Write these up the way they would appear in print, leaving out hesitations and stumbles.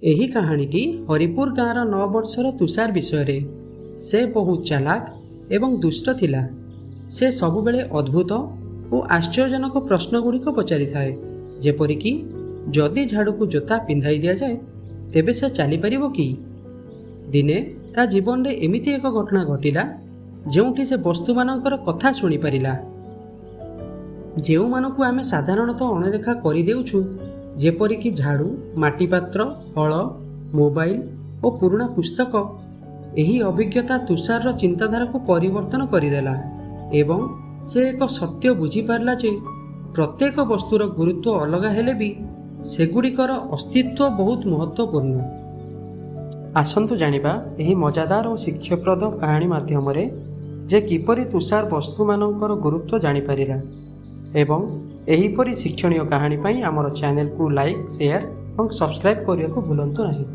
ଏହି କାହାଣୀଟି ହରିପୁର ଗାଁର 9 ବର୍ଷର ତୁଷାର ବିଷୟରେ। ସେ ବହୁତ ଚାଲାକ ଏବଂ ଦୁଷ୍ଟ ଥିଲା। ସେ ସବୁବେଳେ ଅଦ୍ଭୁତ ଓ ଆଶ୍ଚର୍ଯ୍ୟଜନକ ପ୍ରଶ୍ନଗୁଡ଼ିକ ପଚାରିଥାଏ, ଯେପରିକି ଯଦି ଝାଡ଼ୁକୁ ଜୋତା ପିନ୍ଧାଇ ଦିଆଯାଏ, ତେବେ ସେ ଚାଲିପାରିବ କି? ଦିନେ ତା ଜୀବନରେ ଏମିତି ଏକ ଘଟଣା ଘଟିଲା, ଯେଉଁଠି ସେ ବସ୍ତୁମାନଙ୍କର କଥା ଶୁଣିପାରିଲା, ଯେଉଁମାନଙ୍କୁ ଆମେ ସାଧାରଣତଃ ଅଣଦେଖା କରିଦେଉଛୁ, ଯେପରିକି ଝାଡ଼ୁ, ମାଟିପାତ୍ର, ହଳ, ମୋବାଇଲ ଓ ପୁରୁଣା ପୁସ୍ତକ। ଏହି ଅଭିଜ୍ଞତା ତୁଷାରର ଚିନ୍ତାଧାରାକୁ ପରିବର୍ତ୍ତନ କରିଦେଲା ଏବଂ ସେ ଏକ ସତ୍ୟ ବୁଝିପାରିଲା ଯେ ପ୍ରତ୍ୟେକ ବସ୍ତୁର ଗୁରୁତ୍ୱ ଅଲଗା ହେଲେ ବି ସେଗୁଡ଼ିକର ଅସ୍ତିତ୍ୱ ବହୁତ ମହତ୍ତ୍ୱପୂର୍ଣ୍ଣ। ଆସନ୍ତୁ ଜାଣିବା ଏହି ମଜାଦାର ଓ ଶିକ୍ଷାପ୍ରଦ କାହାଣୀ ମାଧ୍ୟମରେ ଯେ କିପରି ତୁଷାର ବସ୍ତୁମାନଙ୍କର ଗୁରୁତ୍ୱ ଜାଣିପାରିଲା। ଏବଂ ଏହିପରି ଶିକ୍ଷଣୀୟ କାହାଣୀ ପାଇଁ ଆମର ଚ୍ୟାନେଲକୁ ଲାଇକ୍, ସେୟାର ଏବଂ ସବସ୍କ୍ରାଇବ୍ କରିବାକୁ ଭୁଲନ୍ତୁ ନାହିଁ।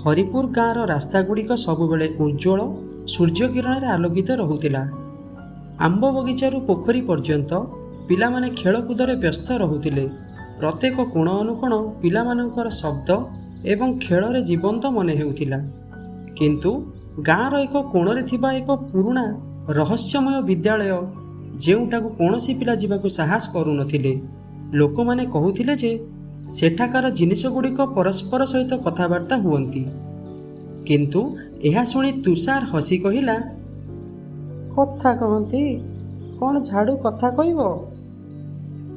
ହରିପୁର ଗାଁର ରାସ୍ତାଗୁଡ଼ିକ ସବୁବେଳେ ଉଜ୍ଜ୍ୱଳ ସୂର୍ଯ୍ୟକିରଣରେ ଆଲୋକିତ ରହୁଥିଲା। ଆମ୍ବ ବଗିଚାରୁ ପୋଖରୀ ପର୍ଯ୍ୟନ୍ତ ପିଲାମାନେ ଖେଳକୁଦରେ ବ୍ୟସ୍ତ ରହୁଥିଲେ। ପ୍ରତ୍ୟେକ କୋଣ ଅନୁକୋଣ ପିଲାମାନଙ୍କର ଶବ୍ଦ ଏବଂ ଖେଳରେ ଜୀବନ୍ତ ମନେ ହେଉଥିଲା। କିନ୍ତୁ ଗାଁର ଏକ କୋଣରେ ଥିବା ଏକ ପୁରୁଣା ରହସ୍ୟମୟ ବିଦ୍ୟାଳୟ, ଯେଉଁଠାକୁ କୌଣସି ପିଲା ଯିବାକୁ ସାହସ କରୁନଥିଲେ। ଲୋକମାନେ କହୁଥିଲେ ଯେ ସେଠାକାର ଜିନିଷଗୁଡ଼ିକ ପରସ୍ପର ସହିତ କଥାବାର୍ତ୍ତା ହୁଅନ୍ତି। କିନ୍ତୁ ଏହା ଶୁଣି ତୁଷାର ହସି କହିଲା, "କଥା କହନ୍ତି? କ'ଣ ଝାଡ଼ୁ କଥା କହିବ?"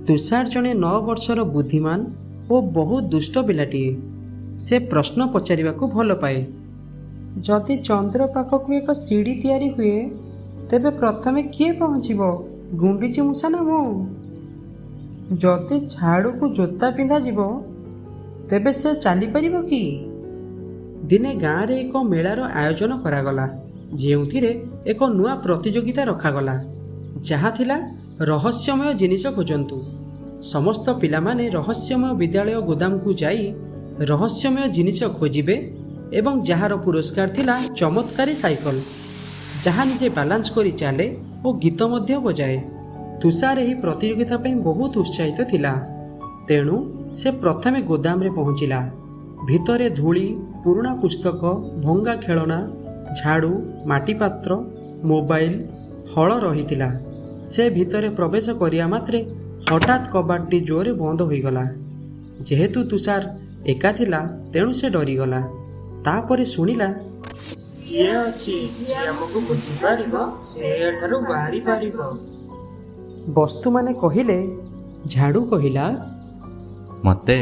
ତୁଷାର ଜଣେ 9 ବର୍ଷର ବୁଦ୍ଧିମାନ ଓ ବହୁତ ଦୁଷ୍ଟ ପିଲାଟିଏ। ସେ ପ୍ରଶ୍ନ ପଚାରିବାକୁ ଭଲ ପାଏ। ଯଦି ଚନ୍ଦ୍ର ପାଖକୁ ଏକ ସିଡ଼ି ତିଆରି ହୁଏ, ତେବେ ପ୍ରଥମେ କିଏ ପହଞ୍ଚିବ, ଗୁଣ୍ଡୁଚି ମୂଷା ନା ମୁଁ? ଯଦି ଝାଡ଼ୁକୁ ଜୋତା ପିନ୍ଧାଯିବ, ତେବେ ସେ ଚାଲିପାରିବ କି? ଦିନେ ଗାଁରେ ଏକ ମେଳାର ଆୟୋଜନ କରାଗଲା, ଯେଉଁଥିରେ ଏକ ନୂଆ ପ୍ରତିଯୋଗିତା ରଖାଗଲା, ଯାହା ଥିଲା ରହସ୍ୟମୟ ଜିନିଷ ଖୋଜନ୍ତୁ। ସମସ୍ତ ପିଲାମାନେ ରହସ୍ୟମୟ ବିଦ୍ୟାଳୟ ଗୋଦାମକୁ ଯାଇ ରହସ୍ୟମୟ ଜିନିଷ ଖୋଜିବେ ଏବଂ ଯାହାର ପୁରସ୍କାର ଥିଲା ଚମତ୍କାରୀ ସାଇକେଲ, ଯାହା ନିଜେ ବାଲାନ୍ସ କରି ଚାଲେ ଓ ଗୀତ ମଧ୍ୟ ବଜାଏ। ତୁଷାର ଏହି ପ୍ରତିଯୋଗିତା ପାଇଁ ବହୁତ ଉତ୍ସାହିତ ଥିଲା। ତେଣୁ ସେ ପ୍ରଥମେ ଗୋଦାମରେ ପହଞ୍ଚିଲା। ଭିତରେ ଧୂଳି, ପୁରୁଣା ପୁସ୍ତକ, ଭଙ୍ଗା ଖେଳନା, ଝାଡ଼ୁ, ମାଟିପାତ୍ର, ମୋବାଇଲ, ହଳ ରହିଥିଲା। ସେ ଭିତରେ ପ୍ରବେଶ କରିବା ମାତ୍ରେ ହଠାତ୍ କବାଟଟି ଜୋରରେ ବନ୍ଦ ହୋଇଗଲା। ଯେହେତୁ ତୁଷାର ଏକା ଥିଲା, ତେଣୁ ସେ ଡରିଗଲା। ତାପରେ ଶୁଣିଲା, କିଏ ଅଛି ଯିଏ ଆମକୁ ବୁଝିପାରିବ? ସେ ଏଠାରୁ ବାହାରି ପାରିବ। ବସ୍ତୁମାନେ କହିଲେ। ଝାଡ଼ୁ କହିଲା, ମୋତେ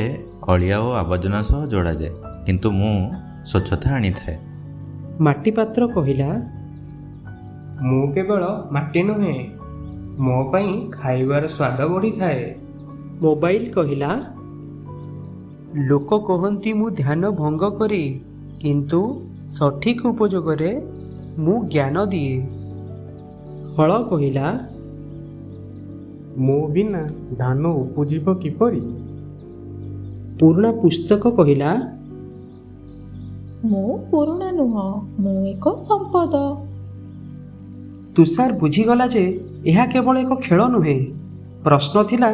ଅଳିଆ ଓ ଆବର୍ଜନା ସହ ଯୋଡ଼ାଯାଏ, କିନ୍ତୁ ମୁଁ ସ୍ୱଚ୍ଛତା ଆଣିଥାଏ। ମାଟିପାତ୍ର କହିଲା, ମୁଁ କେବଳ ମାଟି ନୁହେଁ, ମୋ ପାଇଁ ଖାଇବାର ସ୍ୱାଦ ବଢ଼ିଥାଏ। ମୋବାଇଲ କହିଲା, ଲୋକ କହନ୍ତି ମୁଁ ଧ୍ୟାନ ଭଙ୍ଗ କରେ, କିନ୍ତୁ ସଠିକ୍ ଉପଯୋଗରେ ମୁଁ ଜ୍ଞାନ ଦିଏ। ହଳ କହିଲା, ମୋ ବିନା ଧାନ ଉପୁଜିବ କିପରି? ପୁରୁଣା ପୁସ୍ତକ କହିଲା, ମୁଁ ପୁରୁଣା ନୁହଁ, ମୁଁ ଏକ ସମ୍ପଦ। ତୁଷାର ବୁଝିଗଲା ଯେ ଏହା କେବଳ ଏକ ଖେଳ ନୁହେଁ। ପ୍ରଶ୍ନ ଥିଲା,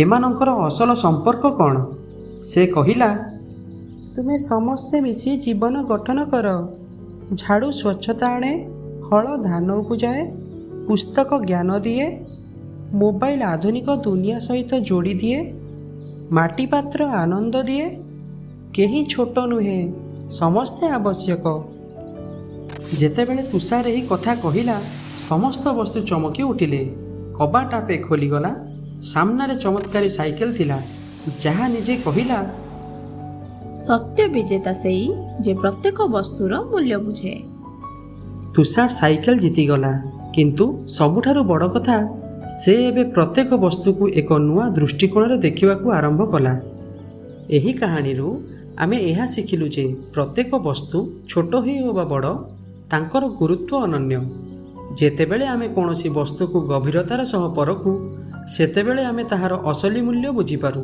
ଏମାନଙ୍କର ଅସଲ ସମ୍ପର୍କ କ'ଣ? ସେ କହିଲା, ତୁମେ ସମସ୍ତେ ମିଶି ଜୀବନ ଗଠନ କର। ଝାଡ଼ୁ ସ୍ୱଚ୍ଛତା ଆଣେ, ହଳ ଧାନ ଉପୁଜାଏ, ପୁସ୍ତକ ଜ୍ଞାନ ଦିଏ, ମୋବାଇଲ ଆଧୁନିକ ଦୁନିଆ ସହିତ ଯୋଡ଼ି ଦିଏ, ମାଟିପାତ୍ର ଆନନ୍ଦ ଦିଏ। କେହି ଛୋଟ ନୁହେଁ, ସମସ୍ତେ ଆବଶ୍ୟକ। ଯେତେବେଳେ ତୁଷାର ଏହି କଥା କହିଲା, ସମସ୍ତ ବସ୍ତୁ ଚମକି ଉଠିଲେ। କବାଟ ଆପେ ଖୋଲିଗଲା। ସାମ୍ନାରେ ଚମତ୍କାରୀ ସାଇକେଲ ଥିଲା, ଯାହା ନିଜେ କହିଲା, ସତ୍ୟ ବିଜେତା ସେଇ ଯେ ପ୍ରତ୍ୟେକ ବସ୍ତୁର ମୂଲ୍ୟ ବୁଝେ। ତୁଷାର ସାଇକେଲ ଜିତିଗଲା, କିନ୍ତୁ ସବୁଠାରୁ ବଡ଼ କଥା, ସେ ଏବେ ପ୍ରତ୍ୟେକ ବସ୍ତୁକୁ ଏକ ନୂଆ ଦୃଷ୍ଟିକୋଣରେ ଦେଖିବାକୁ ଆରମ୍ଭ କଲା। ଏହି କାହାଣୀରୁ ଆମେ ଏହା ଶିଖିଲୁ ଯେ ପ୍ରତ୍ୟେକ ବସ୍ତୁ, ଛୋଟ ହେଉ ବା ବଡ଼, ତାଙ୍କର ଗୁରୁତ୍ୱ ଅନନ୍ୟ। ଯେତେବେଳେ ଆମେ କୌଣସି ବସ୍ତୁକୁ ଗଭୀରତାର ସହ ପରଖୁ, ସେତେବେଳେ ଆମେ ତାହାର ଅସଲି ମୂଲ୍ୟ ବୁଝିପାରୁ।